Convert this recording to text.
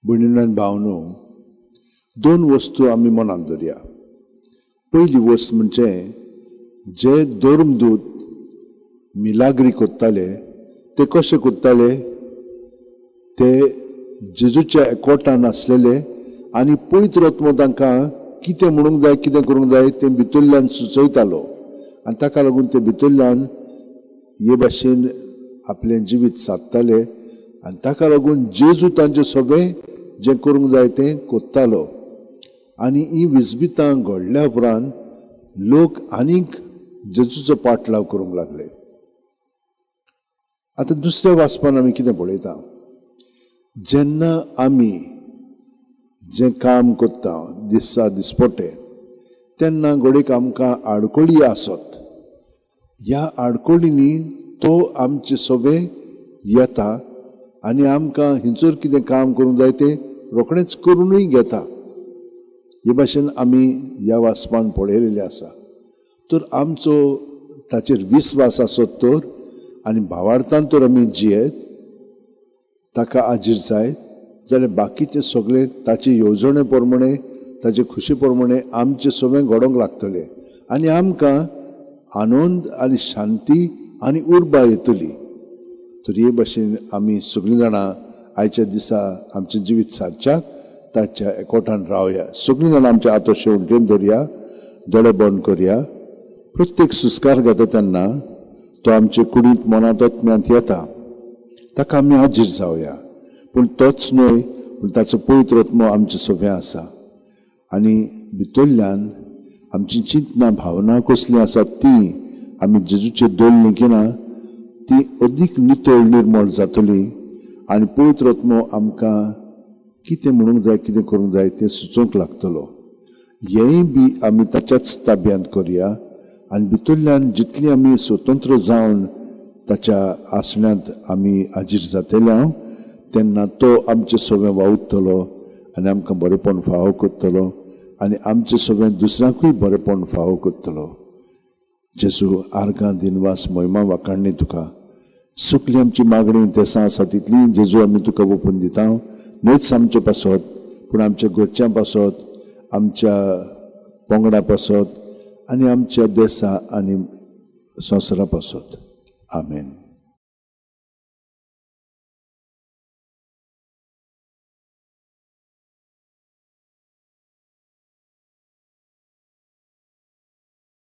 भयणीन भावनो, दोन वस्तू आमी मनांत धरया. पयली वस्त म्हणजे जे धर्मदूत मिलाग्री करताले ते कशे करताले, ते जेजूच्या एकवटान आसलेले आनी पवित्र आत्मो तांकां कितें म्हणूंक जाय, कितें करूंक जाय तें भितरल्यान सुचयतालो आनी ताका लागून ते भितरल्यान हे भाशेन आपलें जिवीत सादताले आनी ताका लागून जेजू तांचें सगळें जें करूंक जाय तें करतालो. आनी ही विस्बितां घडल्या उपरांत लोक आनीक जेजूचो पाटलाव करूंक लागले. आतां दुसऱ्या वाचपान आमी कितें पळयता, जेन्ना आमी जें काम करता दिसा दिसपट्टे तेन्ना घडयेक आमकां आडखळी आसत. ह्या आडखळींनी तो आमचे सगळें येता आनी आमकां हिंचोर कितें काम करूंक जाय तें रोखडेंच करुनूय घेता. हे भाशेन आमी ह्या वाचपान पळयलेलें आसा. तर आमचो ताचेर विस्वास आसत तर आनी भावार्थान तर आमी जियेत, ताका आजीर जायत जाल्यार बाकीचें सगळें ताचे येवजणे प्रमाणे, ताचे खुशी प्रमाणे आमचें सगळें घडोवंक लागतलें आनी आमकां आनंद आनी शांती आनी उर्बा येतली. तर हे भाशेन आमी सगळीं जाणां आयच्या दिसा आमचें जिवीत सारच्याक ताच्या एकवटान रावया. सगळीं जाणां आमच्या हात अशें उंटेन धरया, दोळे बंद करया. प्रत्येक सुस्कार घेता तेन्ना तो आमचे कुडींत, मनांत, आत्म्यांत येता, ताका आमी हाजीर जावया. पूण तोच न्हय, पूण ताचो पवित्र आत्मो आमचे सगळें आसा आनी भितरल्यान आमची चिंतनां, भावना कसलीं आसात ती आमी जेजूचेर दवरलीं की ना ती अदीक नितळ निर्मळ जातली आनी पवित्र आत्मो आमकां कितें म्हणूंक जाय, कितें करूंक जाय तें सुचोवंक लागतलो. हेंय बी आमी ताच्याच ताब्यांत करया आनी भितरल्यान जितली आमी स्वतंत्र जावन ताच्या आसण्यांत आमी हाजीर जातले हांव तेन्ना तो आमचें सगळें वावुरतलो आनी आमकां बरेपण फावो करतलो आनी आमचें सगळें दुसऱ्यांकूय बरेपण फावो करतलो. जेजू, आर्गां, दिनवास, मोहिमा वाखाणणी तुका. सुकली आमची मागणी तेसां आसा तितली जेजू आमी तुका ओपून दिता, न्हयच आमचे पासत पूण आमच्या घरच्यां पासत, आमच्या पंगडा पासत आनी आमच्या देसा आनी संवसारा पासत. आमेन.